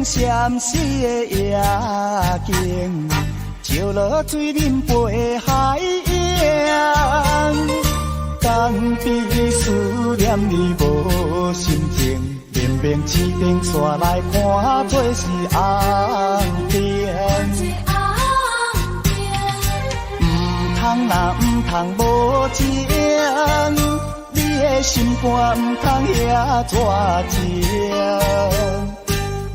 燈閃爍的夜景，照落水面飞海影。江边思念你無心情，明明市燈煞來看做是紅燈。毋通若毋通無情，你的心肝毋通遐絕情。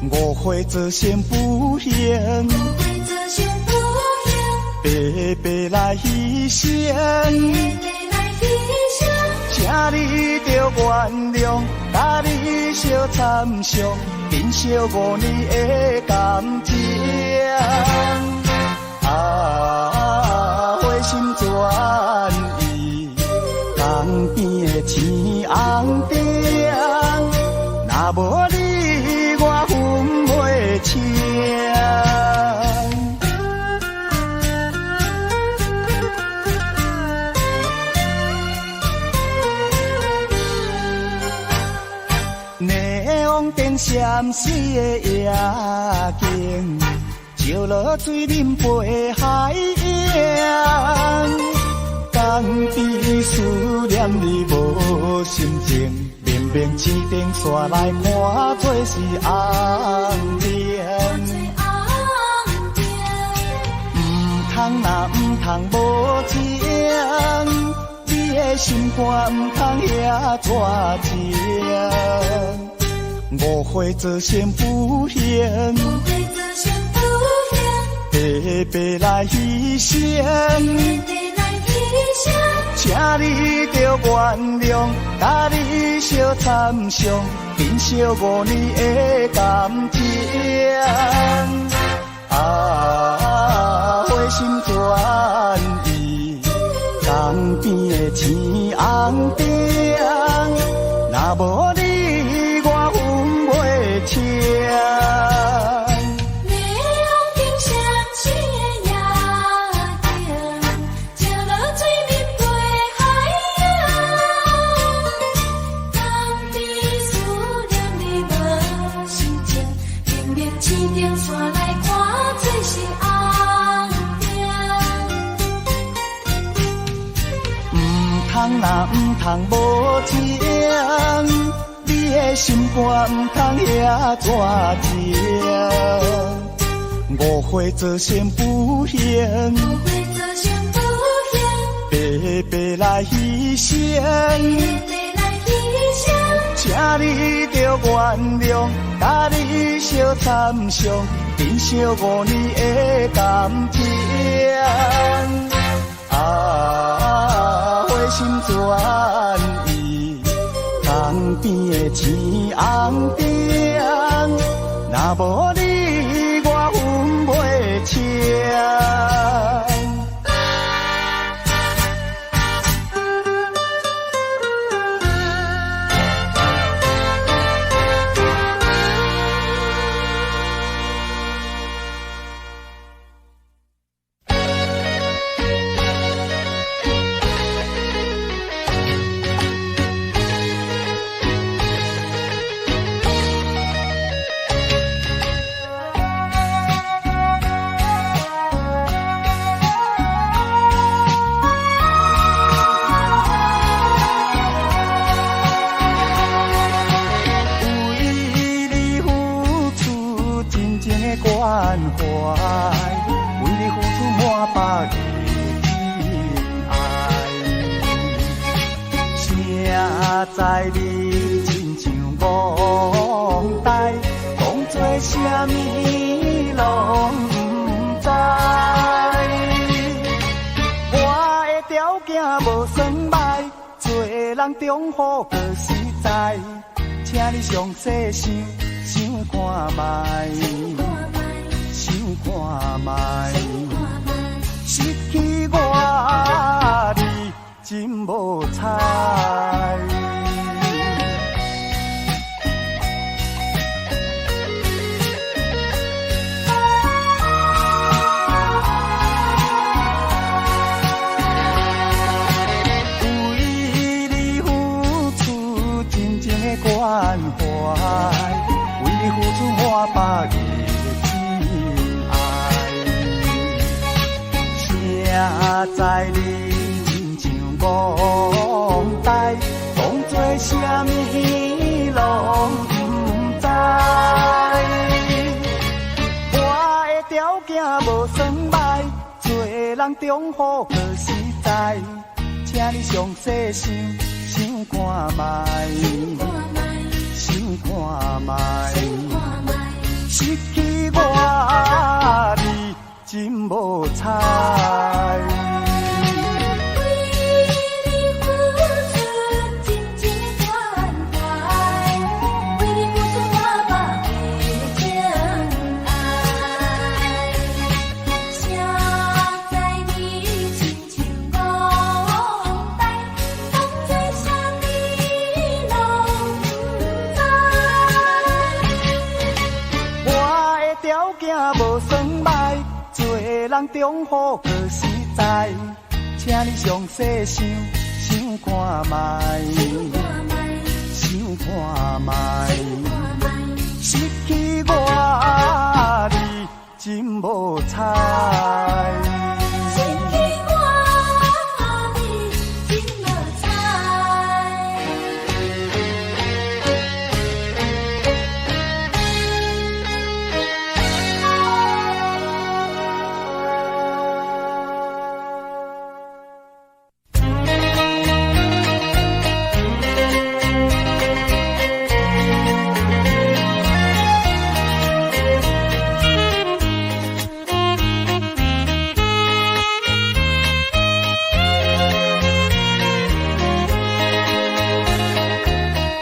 誤會造成不幸，白白來犧牲。請你著原諒，佮你相參詳，珍惜5年的感情。啊，回心轉意，江邊的青紅燈，若無你，我分袂清。霓虹燈閃爍的夜景，照落水面飛海影。江邊思念你無心情，明明市燈煞來看做是紅燈。毋通若毋通無情，你的心肝毋通遐絕情。誤會造成不幸，白白來犧牲。請你著原諒，佮你相參詳，珍惜5年的感情。啊，回心轉意，江邊的青紅燈，若無你，我分袂清。霓虹燈閃爍的夜景，照落水面飛海影。江邊思念你無心情，明明市燈煞來看做是紅燈。毋通若毋通無情，你的心肝毋通遐絕情。誤會造成不幸，白白來犧牲。請你著原諒，佮你相參詳，珍惜5年的感情。啊，回心轉意，江邊的青紅燈，若無你，我分袂清。為你付出真情的關懷，為你付出滿腹的情愛。誰知你親像戇呆，當作啥物攏毋知。我的條件無算䆀，做人中好閣實在。請你詳細想想看覓，想看覓，失去我你真無彩。為你付出真情的關懷，為你付出滿腹的知你親像戇呆，當作啥物攏毋知。我的條件無算䆀，做人中好閣實在，請你詳細想想看覓，想看覓，失去我你真無彩。為你付出真情關懷，為你付出我百倍情愛。誰知你親像戇呆，當作啥物攏毋知。我的條件無算䆀，做人中好閣實在，請你詳細想想看覓，想看覓，失去我你真無彩。失去我你真無彩。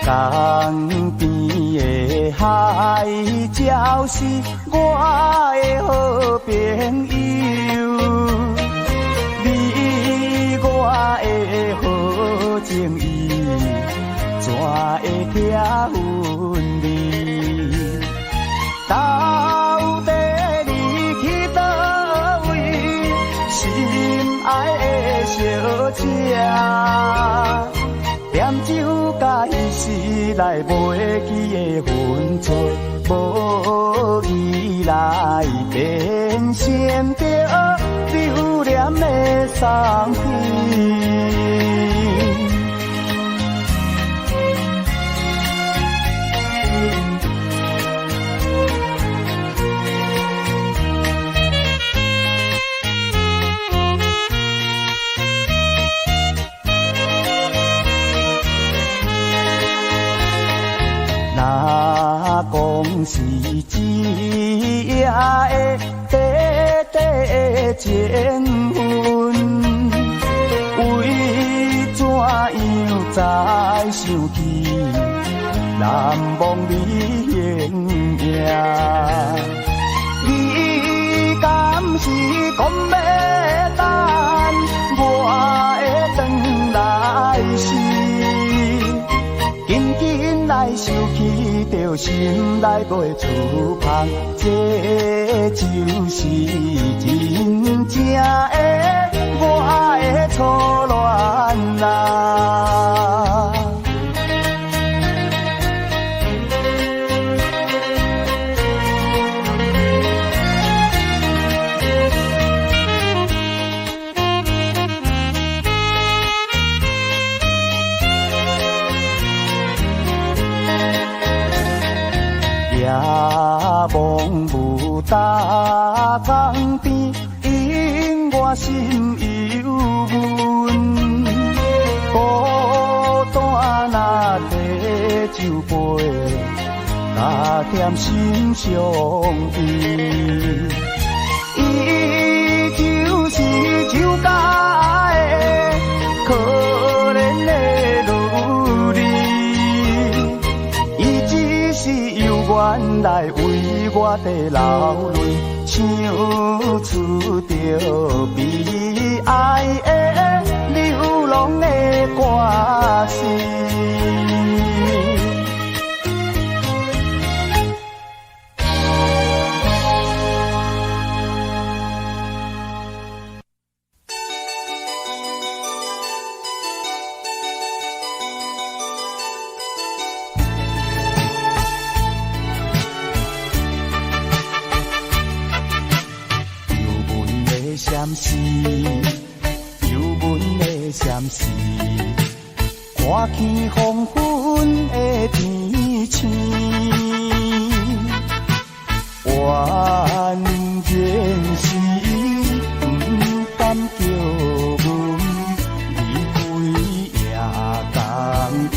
江邊的海鳥是我的好朋友，你我的好情意，怎會拆分離？到底你去佗位，心愛的小姐？念酒甲彼時來袂記的分寸，無義來變成著留戀的送別。若講是一夜的短短情分，為怎樣才想起難忘你形影？你敢是講欲等我會轉來時？緊緊來想起，著心內袂出芳，這就是真正的我的初戀啊！夜望霧大江邊，引我心憂悶。孤單若提酒杯，加添心相依。伊就是酒家的可憐的女兒，伊只是猶原來為我佇流淚，唱出著悲哀的流浪的歌詞。游文的閃思，時，看見黃昏的天星，怨然是毋甘叫阮離開夜江邊，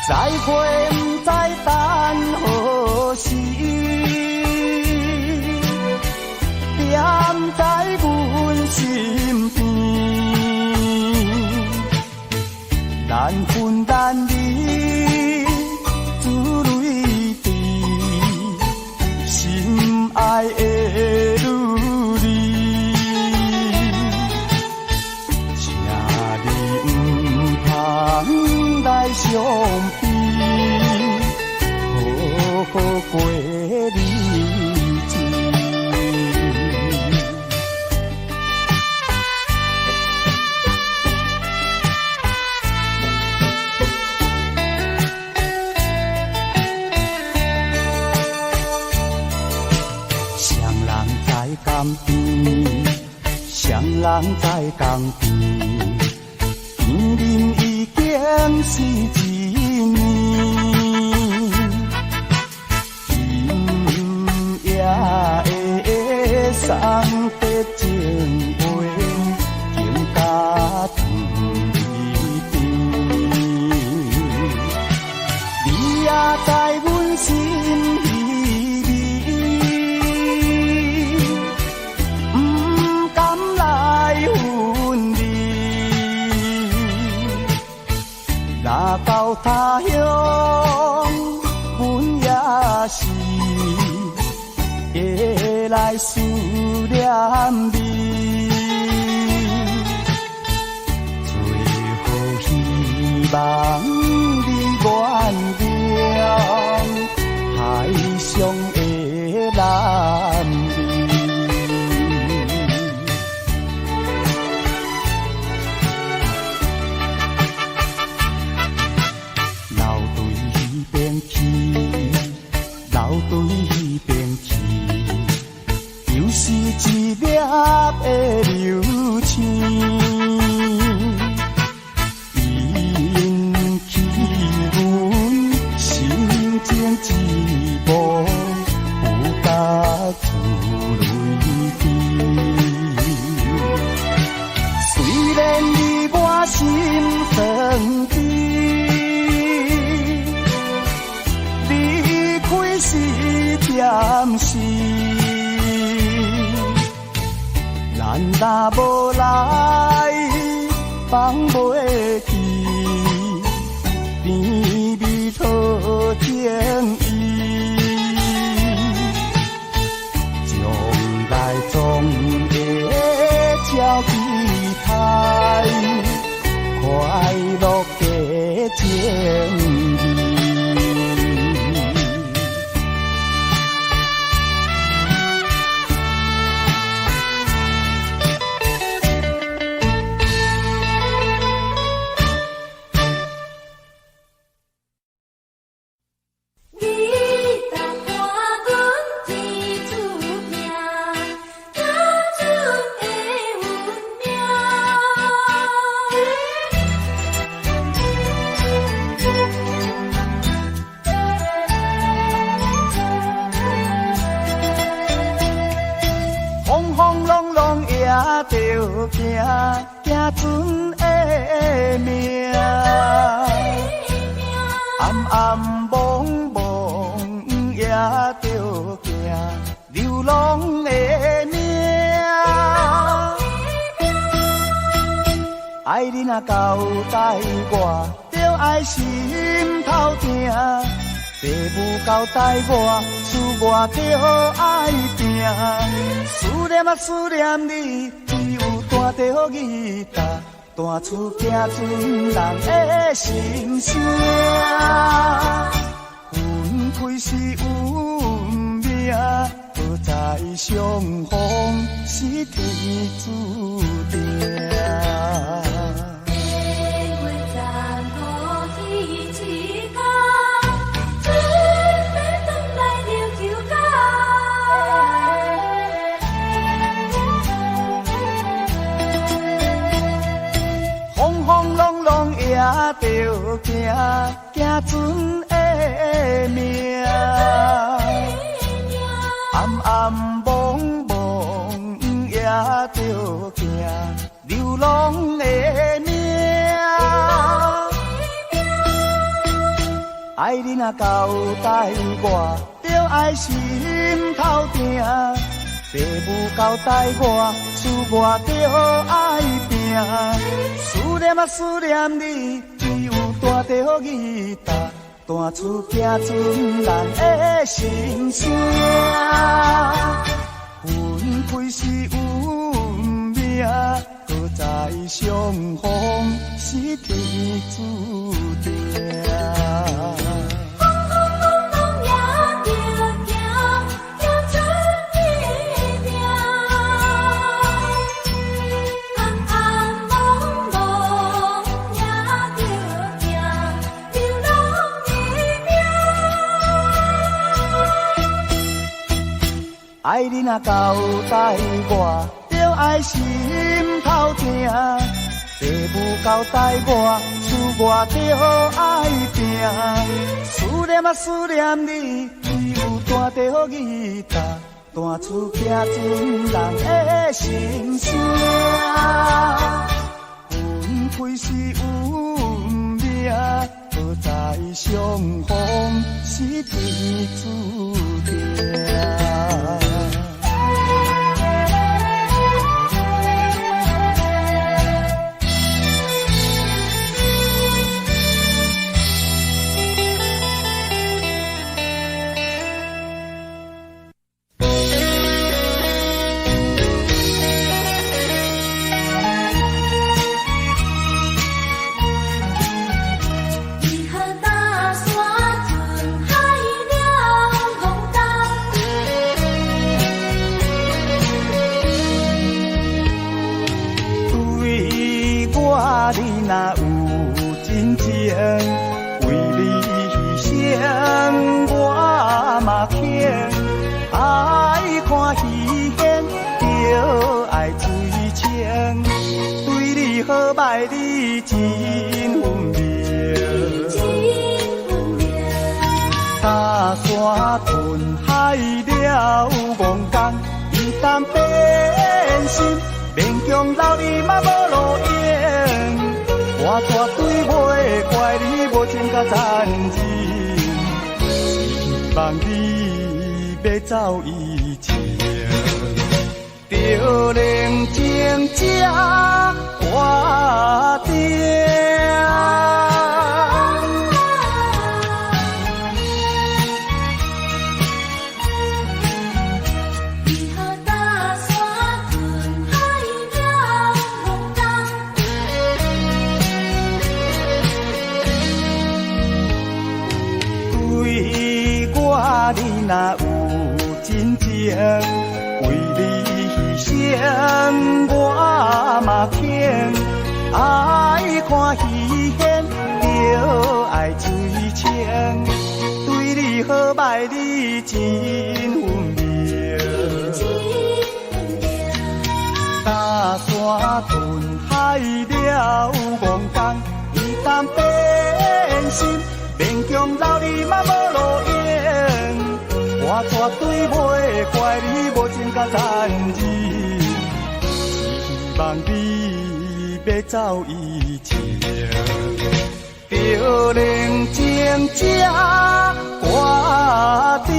再會毋知等何時，惦在阮身邊，難分難離，珠淚滴，心愛的女兒，請你毋通來相比，好好過日子。雙人在江邊，雙人在江邊，見面已經是一年。今夜的送別情話，更加甜甜。你也在阮心裡面，毋甘來分離。若到他鄉，阮也是會來思念你。最好希望你原諒海上的男兒。老對彼邊去，老對彼邊去，就是一粒的流星，引起阮心情一幕，有甲珠淚滴。雖然你我心酸甜，離開是暫時，咱若無來放袂記，甜蜜討情意，將來總會照期待，快樂的情義。你搭看阮天注定，行出的運命。風風浪浪也著行，行船的命。暗暗暛暛也著行，流浪的命。愛你若交代我，著愛心頭疼。爸母交代我，事我著愛拼。思念啊思念你，只有彈著吉他，彈出行船人的心聲。分開是運命，不再相逢是天注定。年月殘酷彼一天，准欲轉來琉球港。著行，行船的命。暗暗濛濛也著行，流浪的命。愛你若交代我，著愛心頭疼。爸母交代我，事我著愛拼。思念啊思念你，只有彈著吉他，彈出行船人的心聲。分開是運命，閣再相逢是天注定。風風濛濛也著行，行船的命。暗暗濛濛也著行，流浪的命。愛你若交代我，著愛心頭疼。爸母交代我，事我著愛拼。思念啊思念你，只有彈著吉他，彈出行船人的心聲。分開是運命，閣再相逢是天注定。為何大山吞海了戇工？對我你若有真情，為你犧牲我嘛肯。愛看戲演，著愛水清，對你好歹你真分明。真分明。大山吞海了戇工，伊當變心，勉強留你嘛無路用。我絕對袂怪你無情佮殘忍，希望你欲走以前，著冷靜才決定。為何大山吞海了戇工？對我你若有真情，為你犧牲我嘛肯。愛看戲演，著愛水清，對你好歹你真分明。真分明。大山吞海了戇工，伊當變心，勉強留你嘛無路用。我絕對袂怪你無情佮殘忍，希望你欲走以前，著冷靜才決定。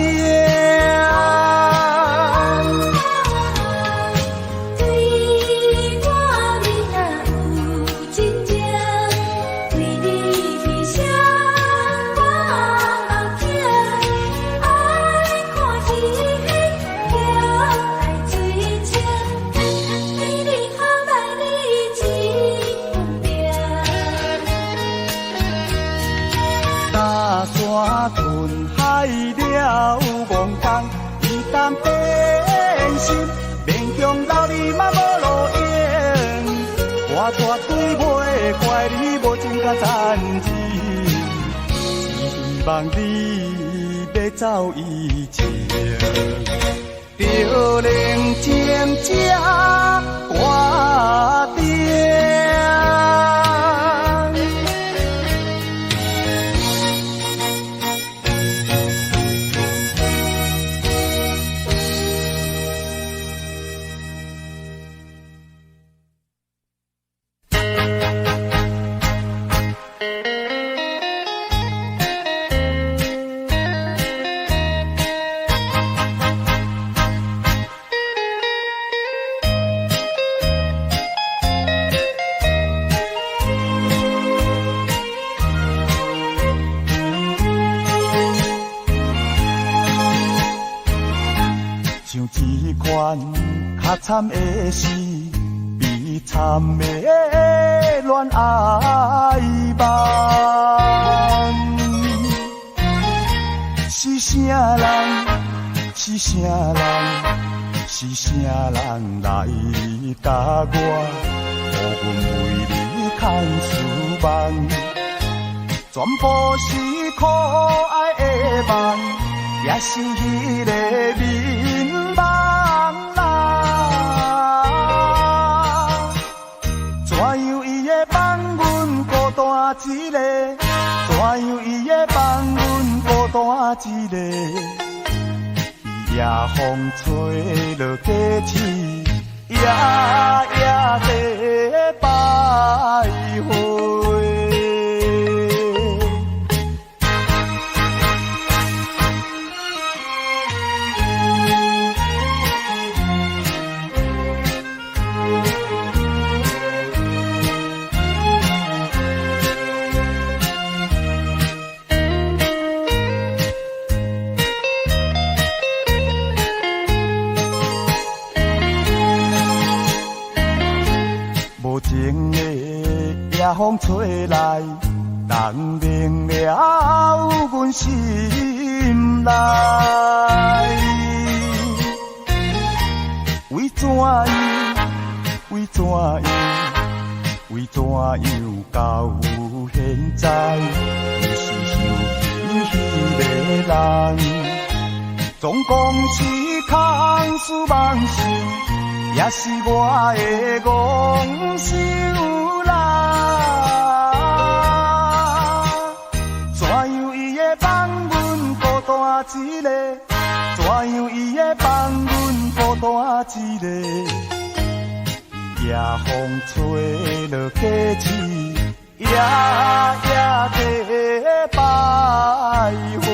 對我你若有真情，為你犧牲我嘛肯。愛看戲演，著愛水清，對你好歹你真分明。大山吞海了戇工，伊當變心，勉強留你嘛無路用。我絕對袂怪你無情佮殘忍，希望你欲走以前，著冷靜才決定。較慘的是悲慘的戀愛夢。是啥人？是啥人？是啥人來共我，予阮為你空思夢？全部是可愛的夢，也是彼个眠夢啦。怎樣伊會放阮孤單一个？怎樣伊會放阮孤單一个？夜風吹落雞翅，夜夜在徘徊。無情的夜風吹來，人明了阮心內。為怎樣？為怎樣？為怎樣到現在，還是想起彼个人？總講是空思妄想，也是我的戇想啦。怎樣伊會放阮孤單一个？怎樣伊會放阮孤單一个？夜風吹落雞翅，夜夜在徘徊。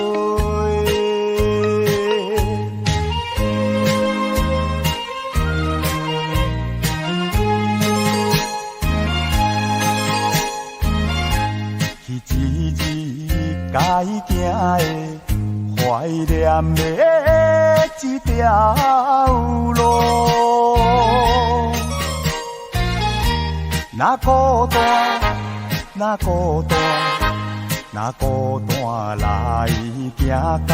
該行的懷念的這條路，若孤單，若孤單，若孤單來行到，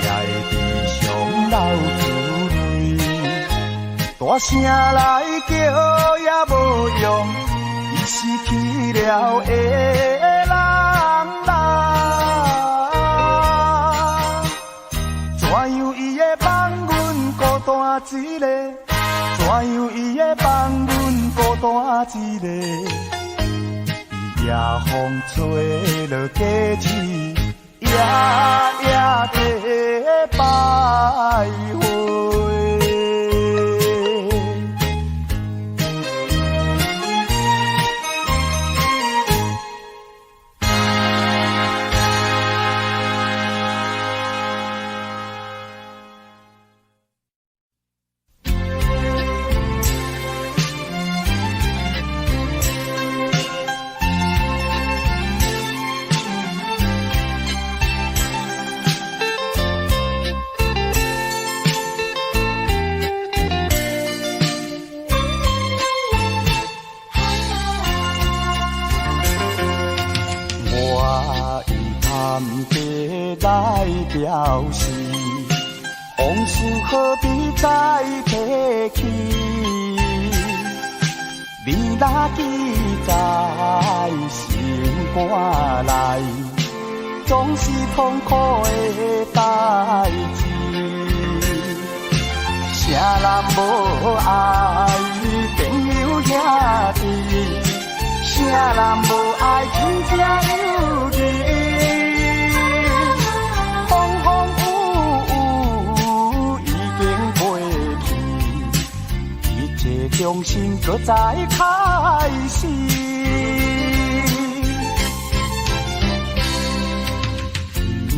也會時常流出淚。大聲來叫也無用，伊是去了的人啦。怎樣伊會放阮孤單一个？怎樣伊會放阮孤單一个？夜風吹落雞翅，夜夜在徘徊。來表示，往事何必再提起？你若記在心肝內，總是痛苦的代誌。啥人無愛朋友兄弟？啥人無愛親情友誼？風風雨雨已經過去，一切重新閣再開始。既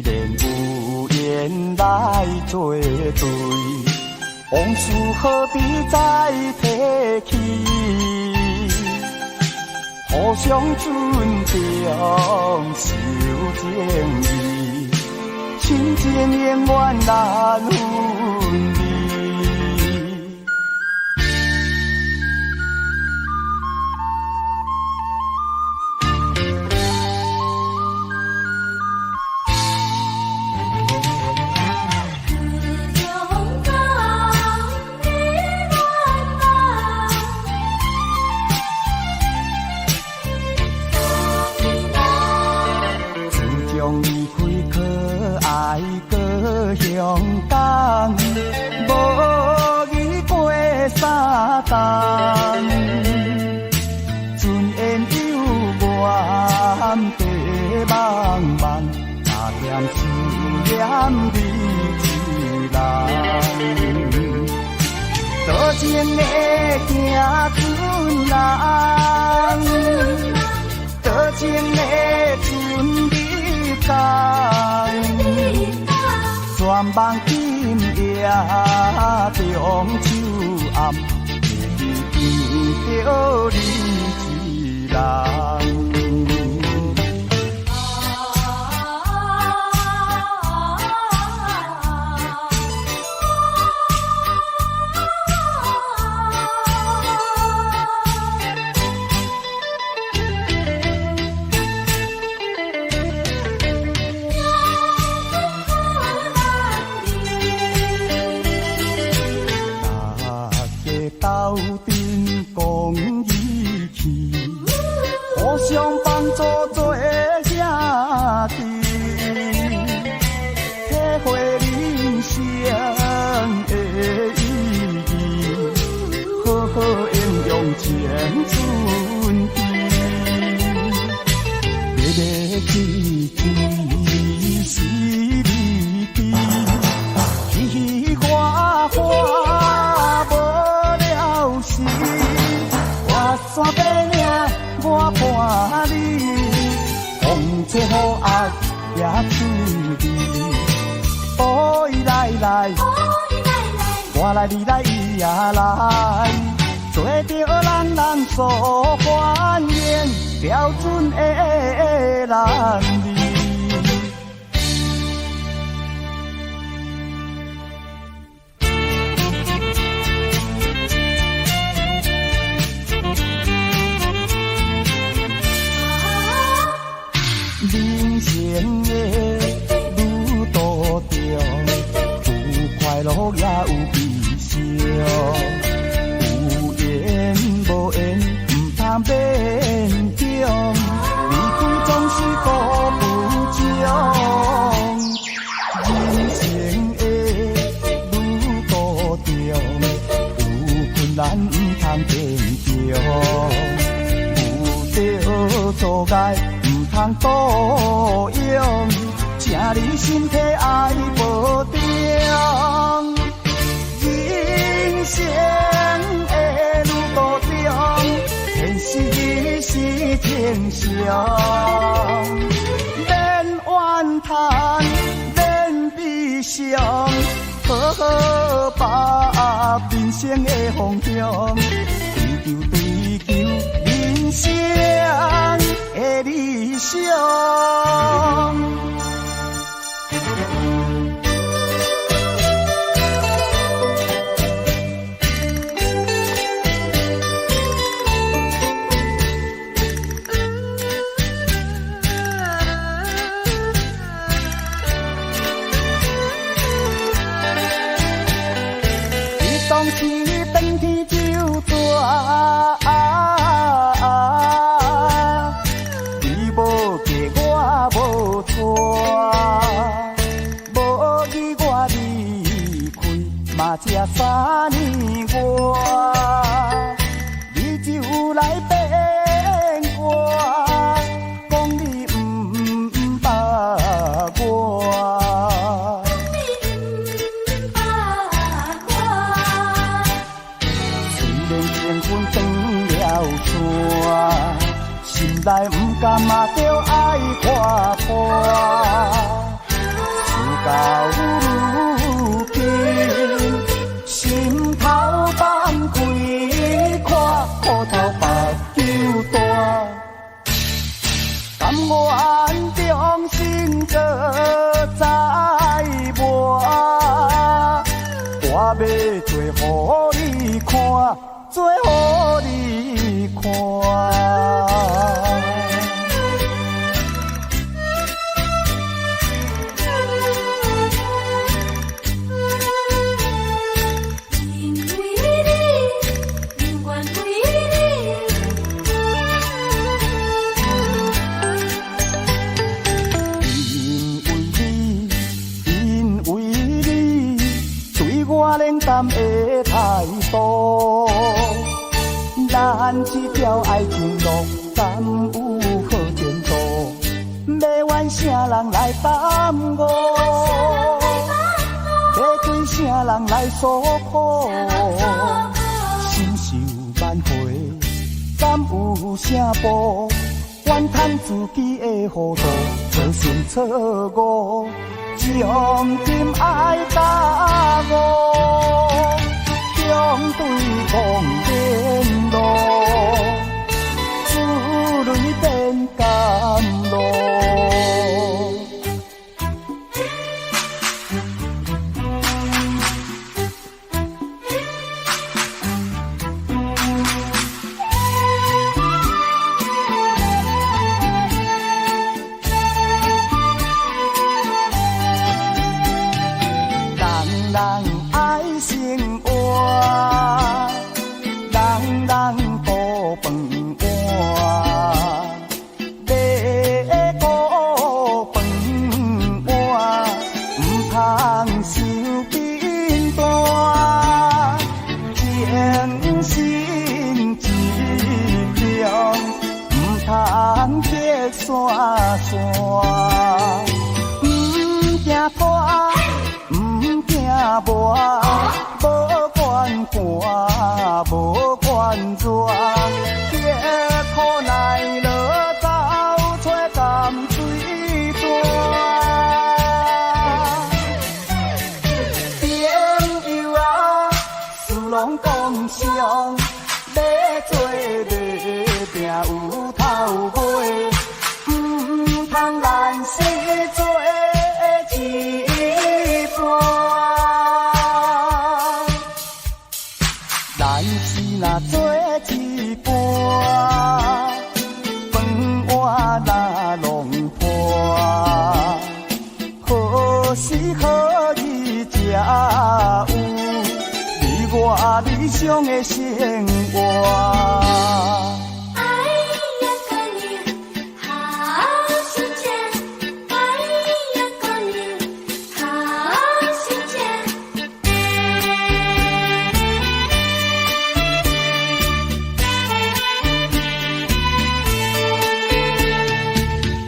然有緣來作對，往事何必再提起？互相尊重，守情義，親情永遠難分離。重，船缘有缘地茫茫，若嫌思念你一人。多情的行船人，多情的船入港，全望今夜中秋暗，会记见著你一人。大家斗阵讲义气，互相帮助做兄弟，体会人生的意义，好好应用青春期。日日记记是你记，嘻嘻哈哈无了时，我山爬岭我伴你，风吹雨压也出味。哦伊来来，我来你來伊也來，做著人人所歡迎，標準的男兒。人生的旅途中，有快樂也有悲傷，有緣無緣毋通勉強，離開總是孤不長。人生的旅途中，有困難毋通堅強，有著阻礙毋通倒用，請你身體愛保重。人生的旅途中，現實是天常，免怨嘆，免悲傷，好好把握人生的方向，追求追求人生的理想。你當時轉天就大，你無嫁我無娶，無意我離開嘛才3年外，你就來變卦，講你毋捌我。雖然情分斷了線，心內毋甘嘛著愛看破。事到如今，心頭放開看，苦頭目睭大，甘願終身閣再磨。我欲做予你看，做予你看。因為你，永遠為你。因為你，因為你，對我冷淡的態度，是條愛情路，敢有好前途？欲怨啥人來耽誤？欲對啥人來訴苦？心受挽回，敢有啥報？怨嘆自己的糊塗，造成錯誤，將心愛甲我，相對光明路，珠淚變甘露。人人愛生活，人人顧飯碗，欲顧飯碗，毋通傷貧惰。精神一強，毋通激山山，毋驚拖。毋驚磨，無管寒，無管熱，刻苦耐勞，走出甘水泉。朋友啊，事攏講相，欲做欲拼有頭尾，毋通難死做一半。咱是若做一半，飯碗若弄破，何時何日才有你我理想的生活？哎呀，姑娘好心情，哎呀，姑娘好心情。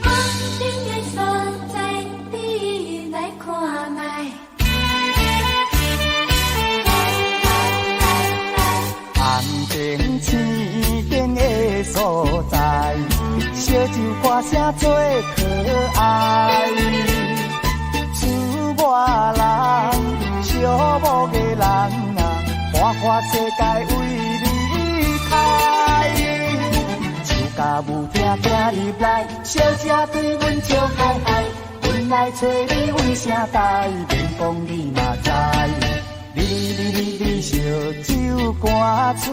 红灯的所在，你來看覓。來來來來。紅燈青燈的所在，燒酒歌聲最可愛。厝外人，寂寞的人啊，花花世界為你開。樹甲霧聽聽入來，小姐對阮笑嗨嗨，阮來揣你為啥代？免講你嘛知。你你你你燒酒趕出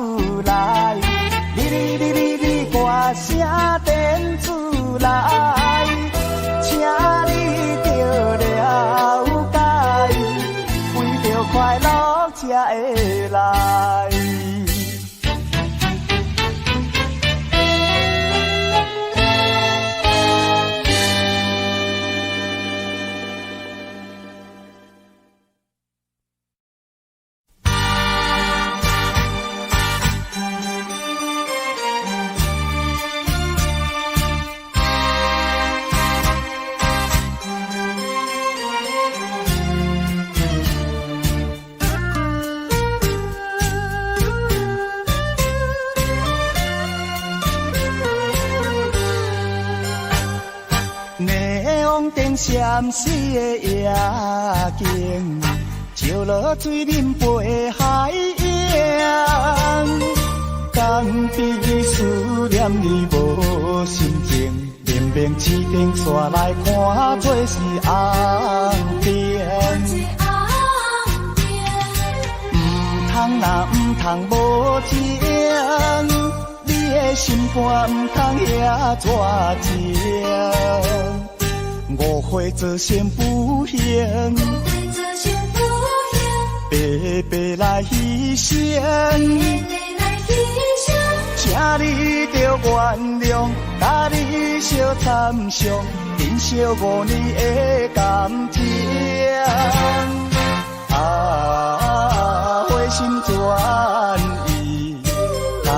來，你你你你你歌聲電出來，請你著了解，為著快樂才會來。霓虹燈閃爍的夜景，照落水面飞海影，敢比思念你無心情，明明市燈煞來看做是紅燈。毋通若毋通無情，你的心肝毋通遐絕情。誤會造成不幸，白白來犧牲，請你著原諒，佮你相參詳，珍惜5年的感情。啊，回心轉意，东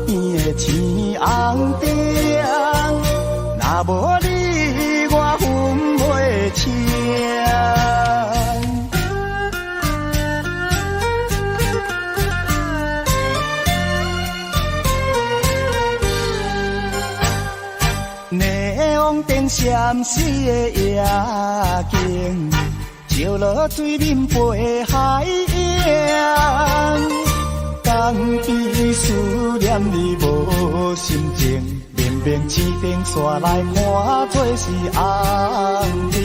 边的的青紅燈，若無你我分袂清。霓虹燈閃爍的夜景，照落水面飛海影。江邊思念你無心情，明明青燈煞來看做是紅燈。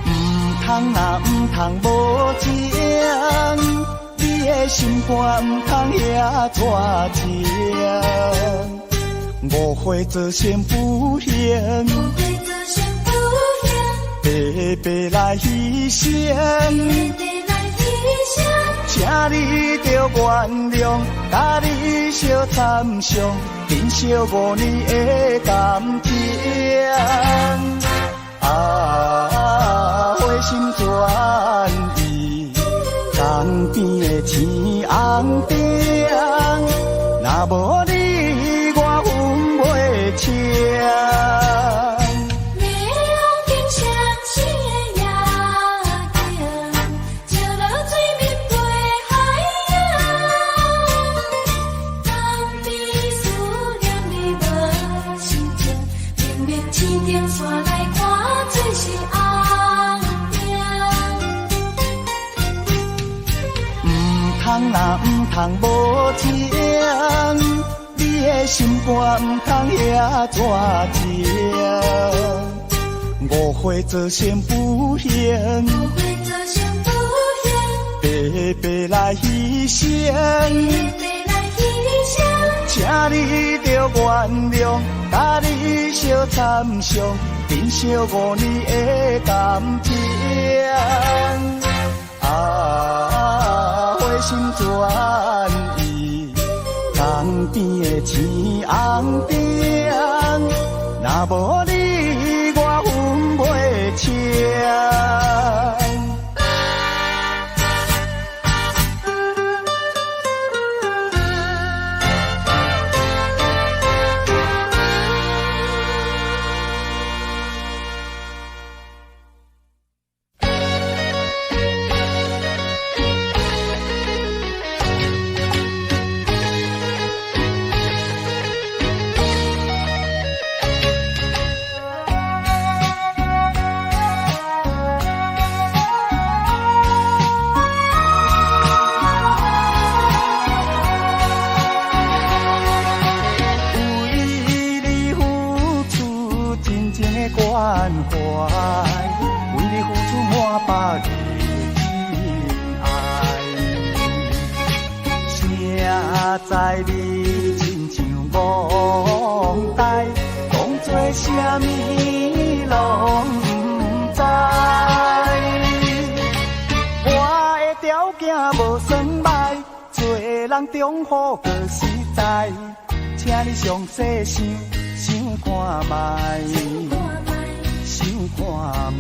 毋通啊毋通無情，你的心肝毋通遐拖情。誤會造成不幸，白白來犧牲。請你著原諒，佮你相參詳，珍惜5年的感情。啊，回心轉意，江邊的青紅燈，若無你我分袂清。霓虹燈閃爍的夜景，照落水面飛海影。江邊思念你無心情，明明青燈煞來看做是紅燈。毋通啊毋通無情，你的心肝毋通遐拖情。誤會造成不幸，白白來犧牲。請你著原諒，佮你相參詳，珍惜5年的感情。啊，回心轉意，江邊的青紅燈，若無你我分袂清。為你付出真情的關懷，為你付出滿腹的情愛。誰知你親像戇呆，當作啥物攏毋知。我的條件無算䆀，做人中好閣實在。請你詳細想想看覓，想看覓，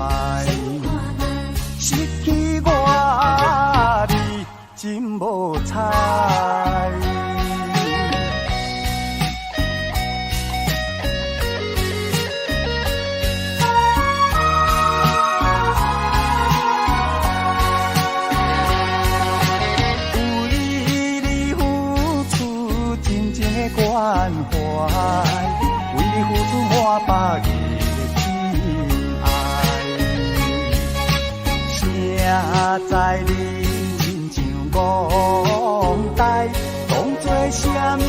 失去我你真無彩。為你付出真情的關懷，為你付出滿腹的情愛。誰知你親像戇呆，當作啥物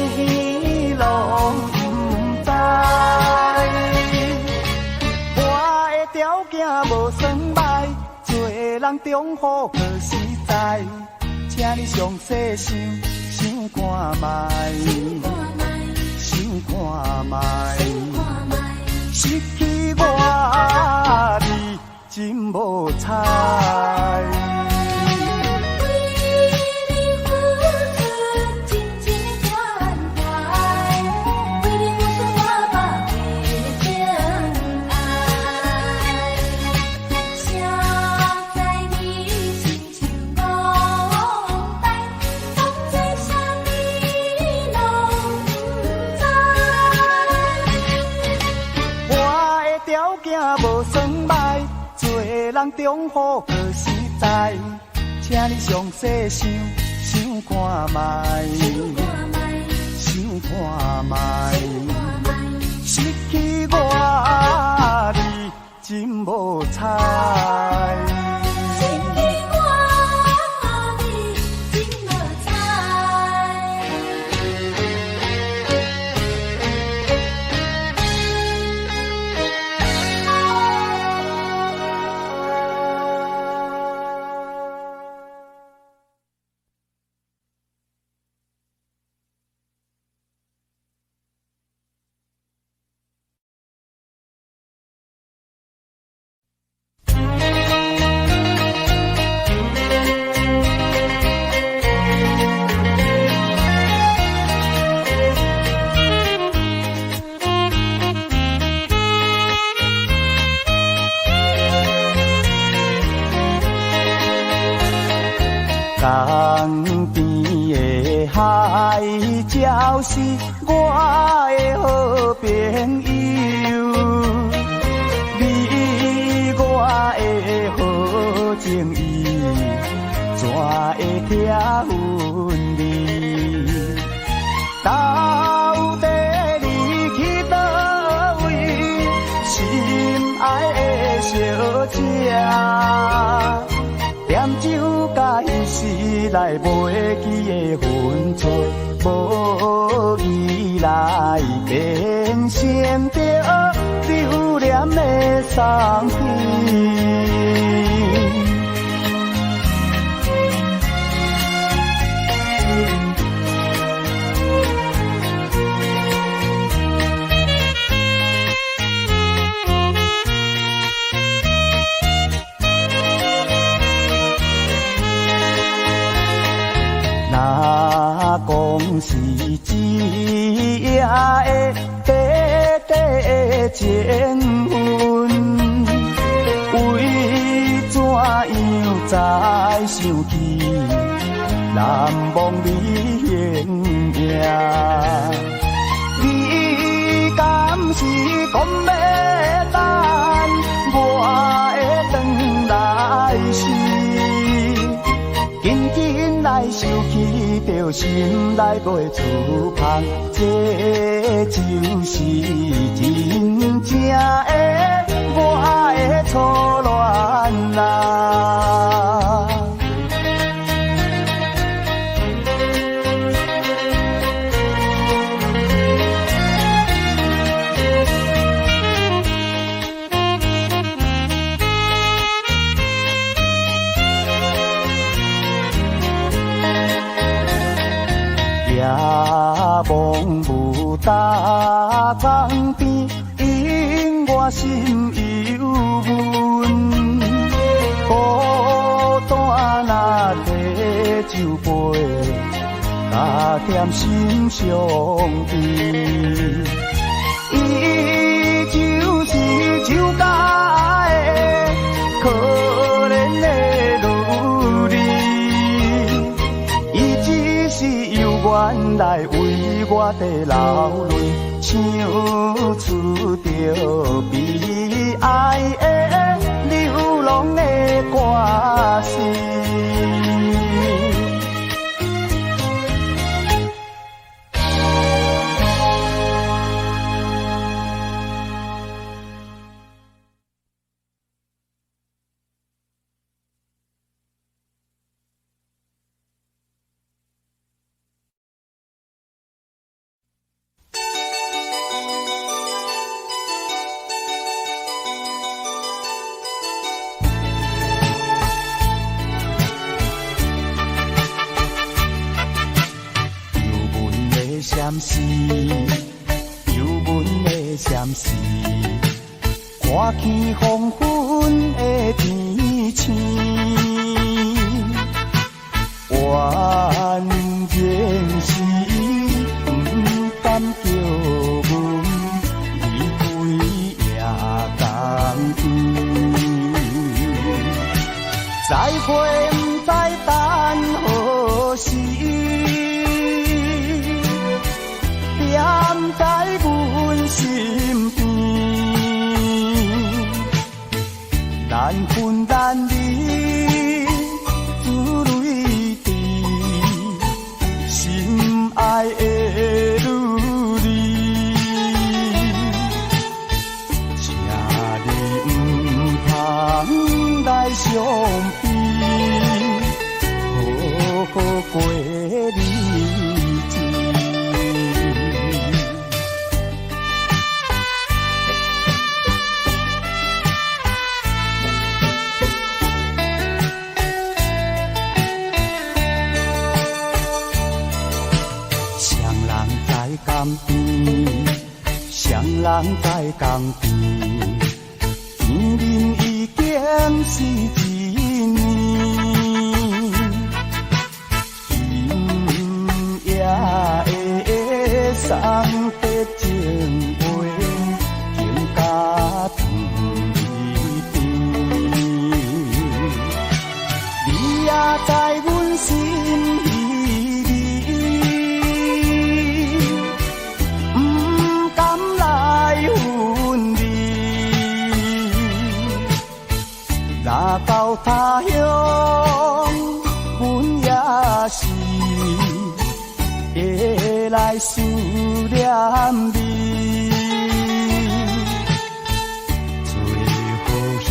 攏毋知。我的條件無算䆀，做人中好閣實在。請你詳細想想看覓，想看覓，失去我你真無彩。為你付出真情的關懷，為你付出滿腹的情愛。誰知你親像戇呆，當作啥物件無算䆀，做人中好閣實在，請你詳細想想看覓，想看覓，失去我你真無彩。失去我你真無彩。江邊的海鸟是我的好朋友，你我的好情意，怎會拆分离？到底你去佗位，心愛的小姐？念酒佮彼時來袂記的分寸，無義來變成著留戀的送別。若講是一夜的短短的情分，為怎樣才想起難忘你形影？你敢是講欲等我會轉來時？緊緊來想起，著心內袂出芳，這就是真正的我的初戀啊！夜望霧搭江邊，引我心憂悶。孤單若提酒杯，加添心相悲。伊就是酒家的可憐的女兒，伊只是猶原來為我佇流淚，唱出著悲哀的流浪的歌詞。相思，幽阮的相思，看起黃昏的天星，原然是不甘叫阮離開夜江邊，再會不知等何時。惦在阮身邊，難分難離，珠淚滴，心愛的女兒，請你毋通來傷悲，好好過日子。雙人在江邊，雙人在江邊，見面已經是一年。今夜的送別情話，更加甜甜。你也在阮心裡面，毋甘來分離。若到他鄉，阮也是會來思念你。最好希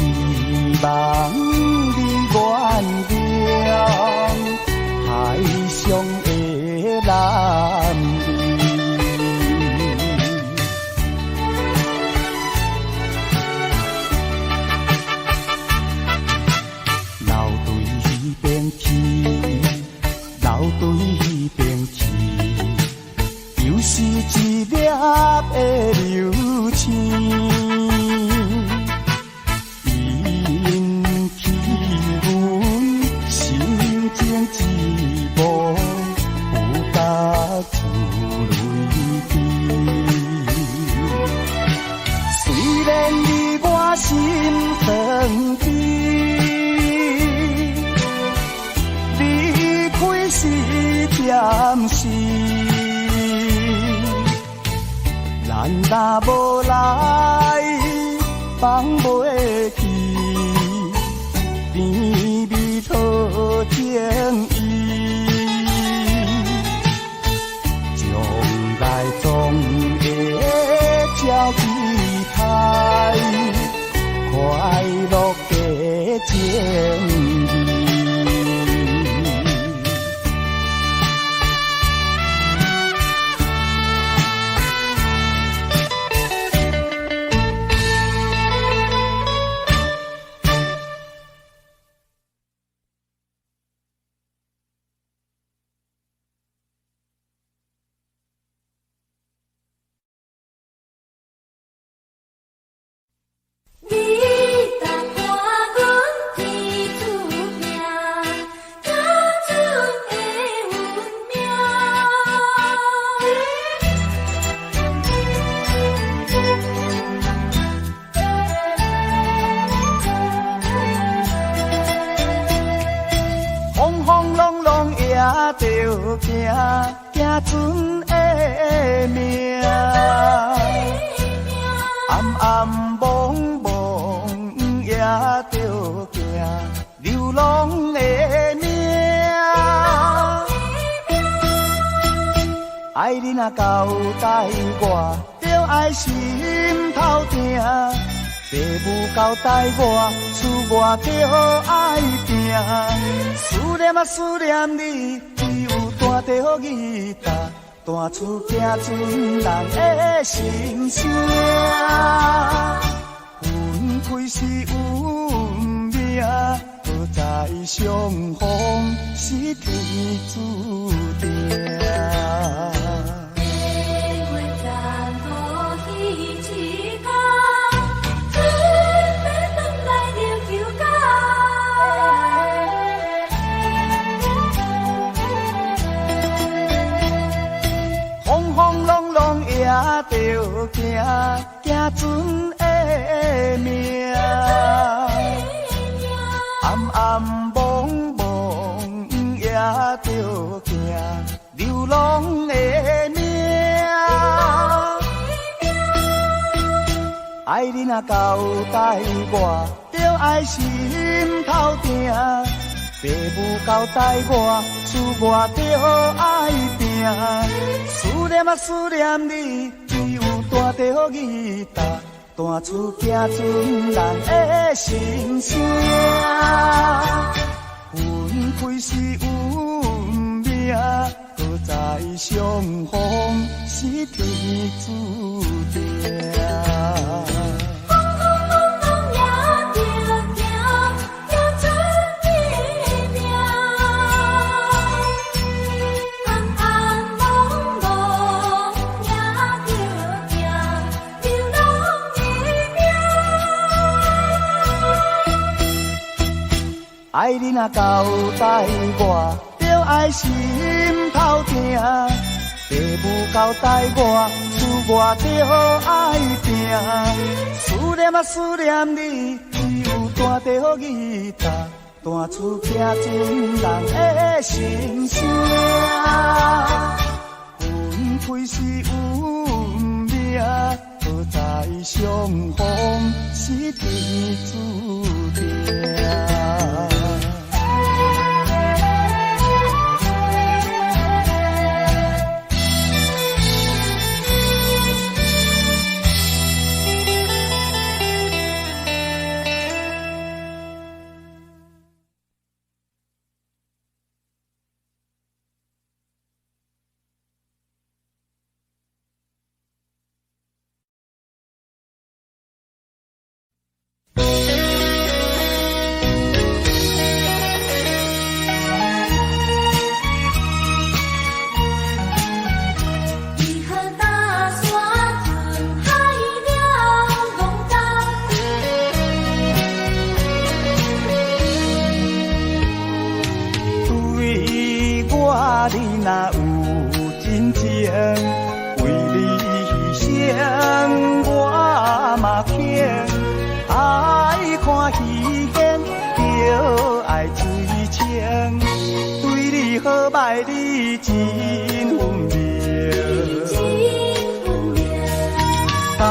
望你原諒海上的男兒。老對彼邊去，老對彼邊去，又是一粒的流星。引起阮心情一幕，有甲珠淚滴。雖然你我心酸甜，離開是暫時，咱若無來放袂記，甜蜜討情意，將來總會照期待，快樂的情義。你答看阮天注定，行出的運命。風風浪浪也著行，行船的命。暗暗暛暛也著行，流浪的命。愛你若交代我，著愛心頭疼。爸母交代我，出外著愛拼。思念啊思念你，只有彈著吉他，彈出行船人的心聲。分開是運命，不再相逢是天注定。年月残酷彼一天，准欲转來著求甲。風風浪浪也著行，行船的命。暗暗暛暛也著行，流浪的命。愛愛你若交代我，著愛心頭定。爸母交代我，事我著愛拼。思念啊思念你，只有彈著吉他，彈出行船人的心聲。分開是運命，閣再相逢是天注定。風風風風也著行，行出你的名。空空茫茫也著行，流浪的命。愛你若交代我，著愛心頭定。爸母交代我，事我著愛拼。思念啊思念你，只有彈著吉他，彈出行船人的心聲。分開是運命，閣再相逢是天注定。伊好大山吞海了戆工。對我你若有真情，為你犧牲我嘛肯。愛看戲演，著愛水清。對你好歹你真分明。真分明。大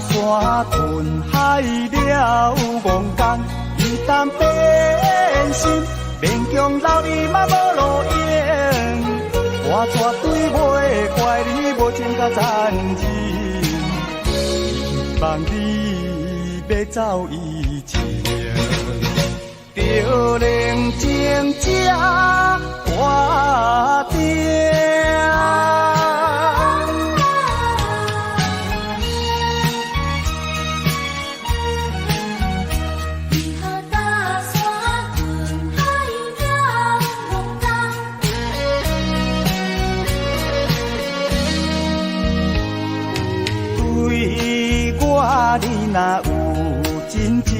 山吞海了戇工，伊當變心，勉強留你嘛無路用。我絕對袂怪你無情佮殘忍，希望你欲走以前，著冷靜才決定。伊好大山吞海了戆工。對我你若有真情，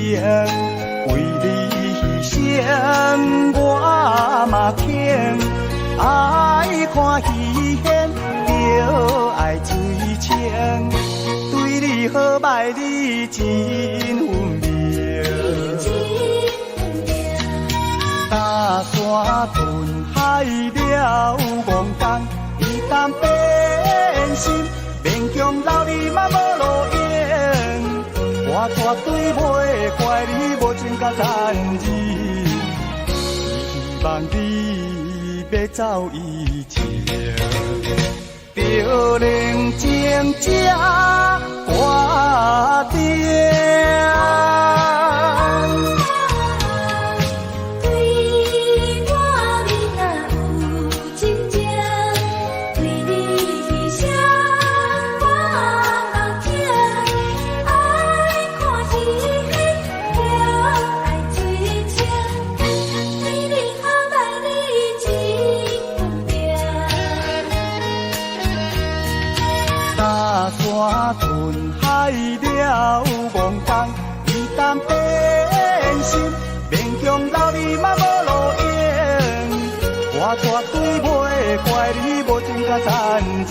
為你犧牲我嘛肯。愛看戲演，著愛水清。對你好歹你真分明。真分明。大山吞海了戇工，伊當變心，勉強留你嘛無路用。我絕對袂怪你無情佮殘忍，只希望你欲走以前，著冷靜才決定。對我你若有真情，為你犧牲我嘛肯。愛看戲演，著愛水清。對你好歹你真分明。大山吞海了戇工，伊當變心，勉強留你嘛無路用。我絕對袂怪你無情佮殘忍，只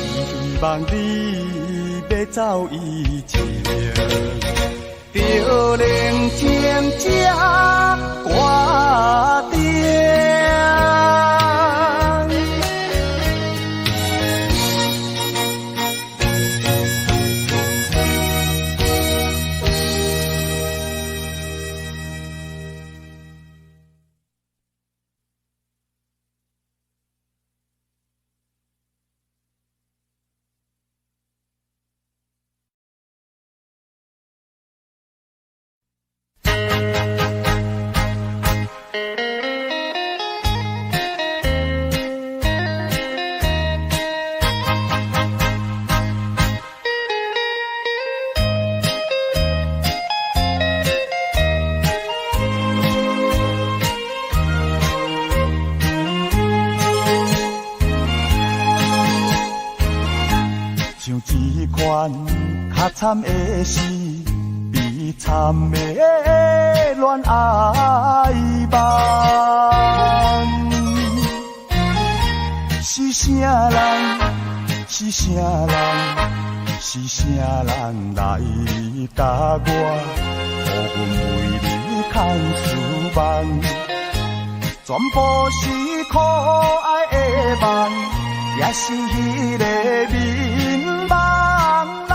希望你欲走以前，著冷靜才決定。像這款較慘的是悲慘的戀愛夢，是啥人？是啥人？是啥人來共我，予阮為你牽思夢？全部是可愛的夢，也是彼个眠夢啦。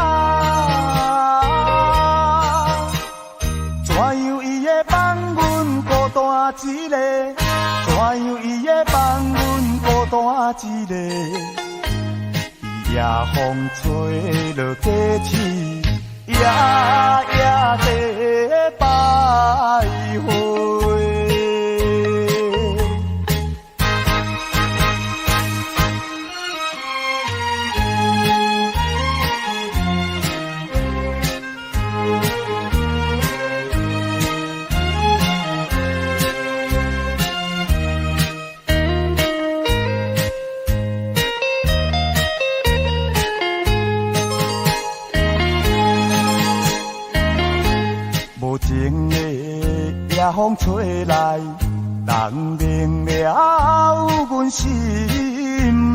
怎樣伊會放阮孤單一个？怎樣伊會放阮孤單一个？夜風吹落雞翅，夜夜在徘徊。無情的夜風吹來，人冷了阮心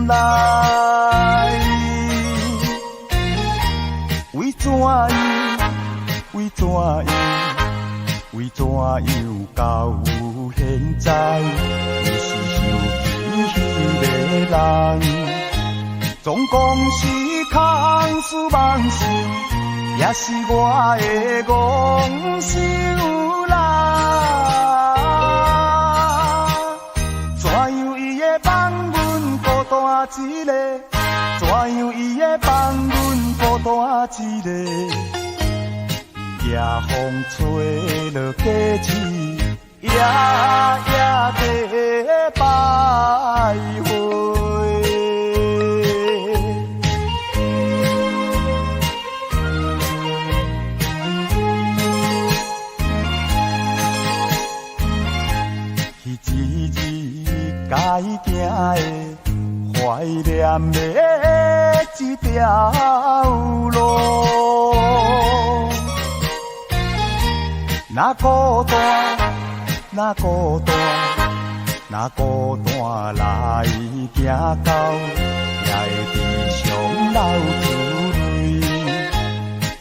內。為怎樣？為怎樣？為怎樣到現在，猶是想起彼个人？總講是空思妄想，也是我的戇想啦。怎樣伊會放阮孤單一个？怎樣伊會放阮孤單一个？夜風吹落雞翅，夜夜在徘徊。彼一日該行的懷念的這條路，若孤單，若孤單，若孤單來行到，也會時常流出淚。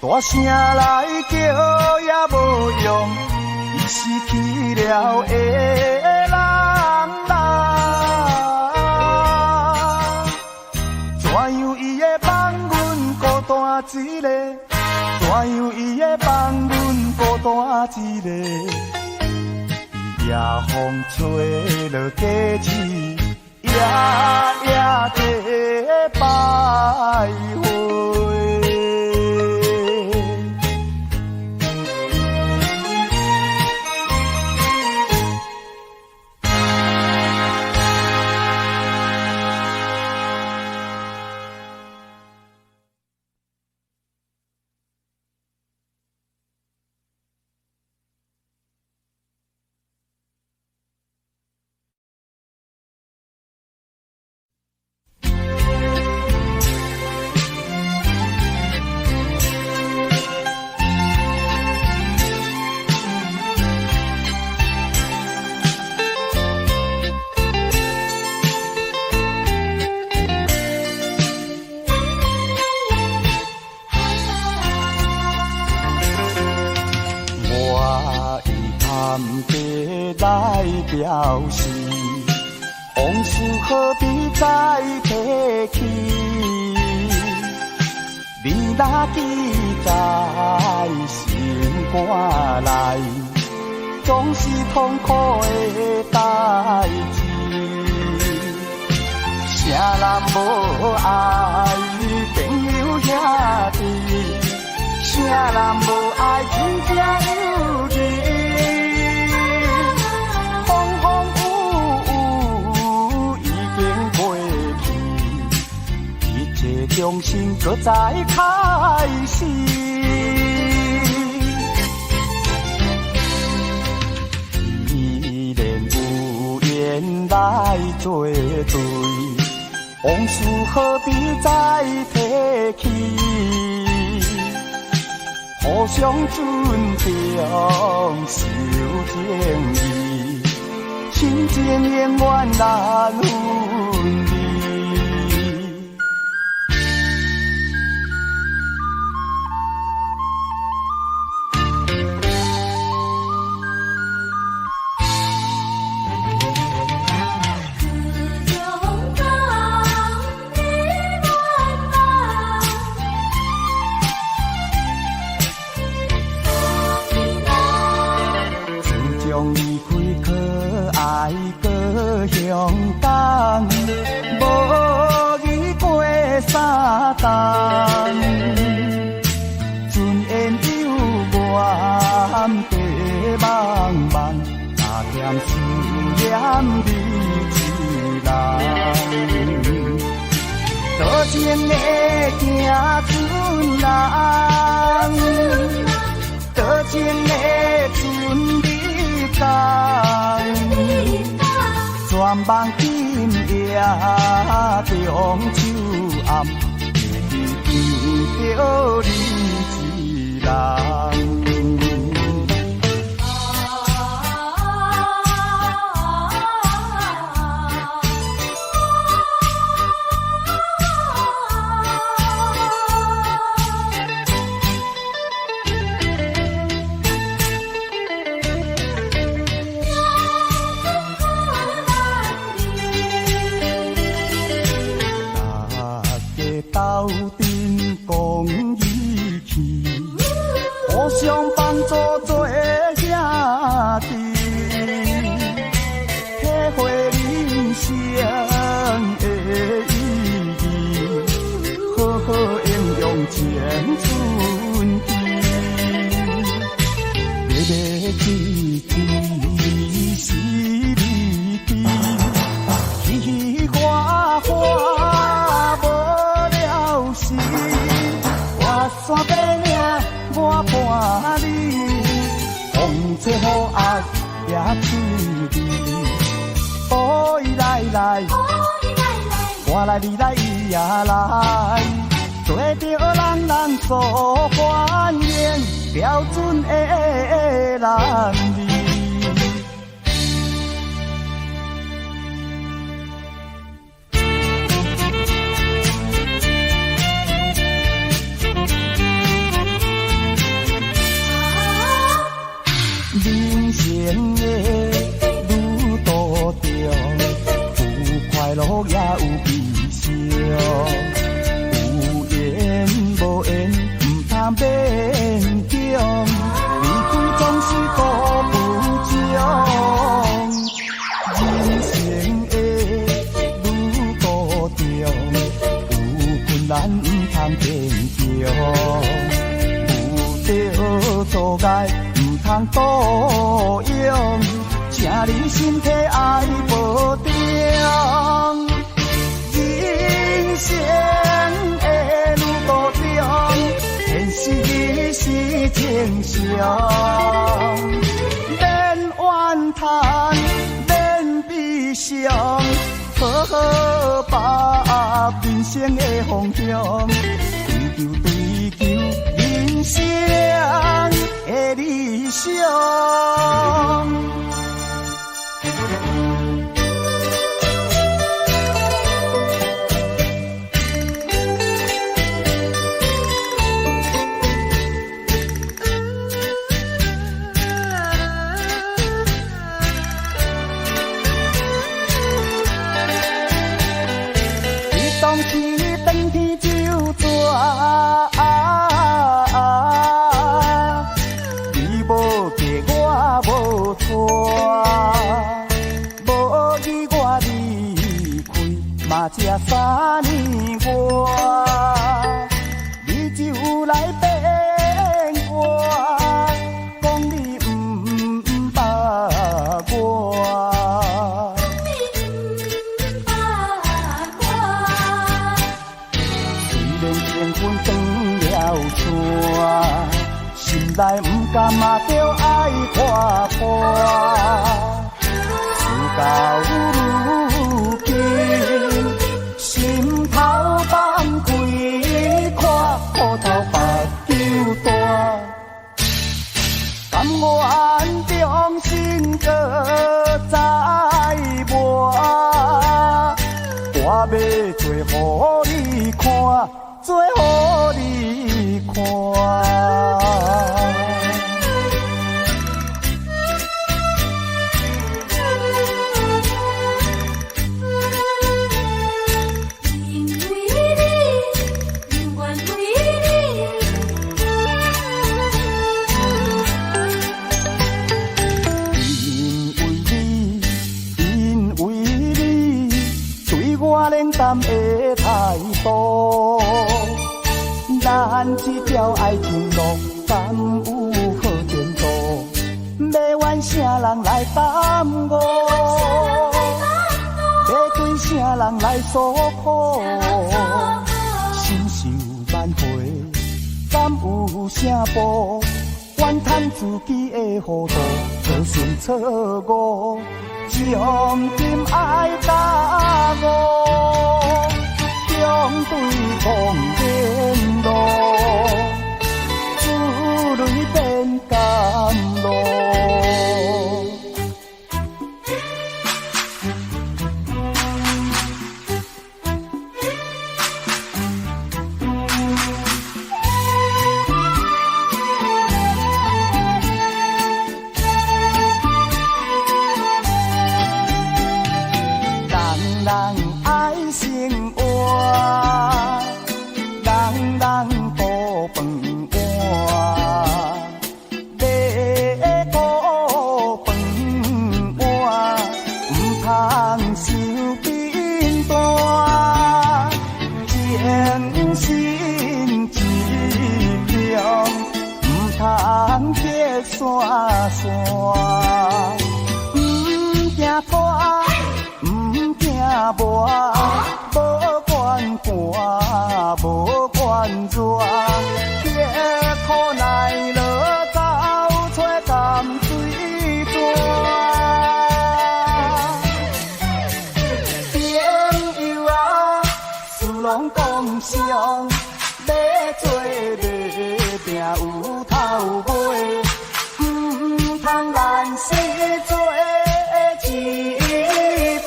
大聲來叫也無用，伊是去了的人啦。怎樣伊會放阮孤單一个？怎樣伊會放阮孤單一个？夜風吹落雞翅，夜夜在徘徊。我以贪地來表示，往事何必再提起？你若記在心肝內，總是痛苦的代誌。啥人無愛朋友兄弟？啥人無愛親情友誼？重新閣再開始。既然有緣來作對，往事何必再提起？互相尊重，守情義，親情永遠難分離。高雄港的愿望。自从离開可愛高雄港，無語過三冬。船緣有緣白茫茫，若嫌思念你一人。多情的行船人，多情的船入港，全望今夜中秋暗，會記着你一人。大家鬥陣講義氣，互相幫助做兄弟，體會人生的意義，好好應用青春期。日日去去是離奇，嘻嘻哈哈無了時。我山爬嶺，我伴你，風吹雨壓也趣味。哦伊來來，我來你來伊也來，做著人人所歡迎，標準的男兒。人生的旅途中，有快樂也有悲傷，有緣無緣毋通勉強，離開總是孤不終。人生的旅途中，有困難毋通堅強，有著阻礙毋通倒用，請你身體愛保重。人生的旅途中，現實是正常，免怨嘆，免悲傷，好好把握人生的方向，追求追求人生的理想。你當時轉去就轉，你無嫁我無娶，分斷了線，心內毋甘嘛著愛看破。事到如今，心頭放開看，苦頭目睭大。甘願重新閣再磨，我欲做予你看，做予你看。因為你，永遠為你。因為你，因為你，對我冷淡的態度，咱這條愛情路，敢有好前途？欲怨啥人來耽誤？欲對啥人來訴苦？心受挽回，敢有啥報？怨嘆自己的糊塗，造成錯誤，將心愛甲誤，終對狂言路，珠淚變甘露。人人愛生活，人人顧飯碗，欲顧飯碗，毋通傷貧惰。情深一片，毋通結散散。毋驚寒，毋驚磨，無管寒，無管熱，刻苦耐勞走揣甘水泉。朋友啊，事攏講相，欲做袂拚有頭尾，毋通難死做一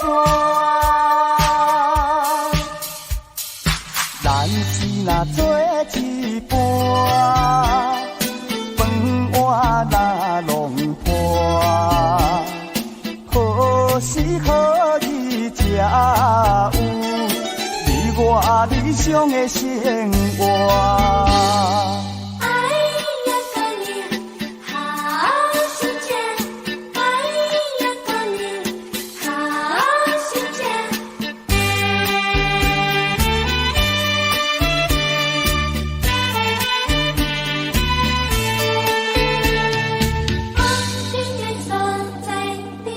半。咱是若做一半，飯碗若弄破，何時何日才有你我理想的生活？愛呀個你好心情，愛呀個你好心情。我心的所在地。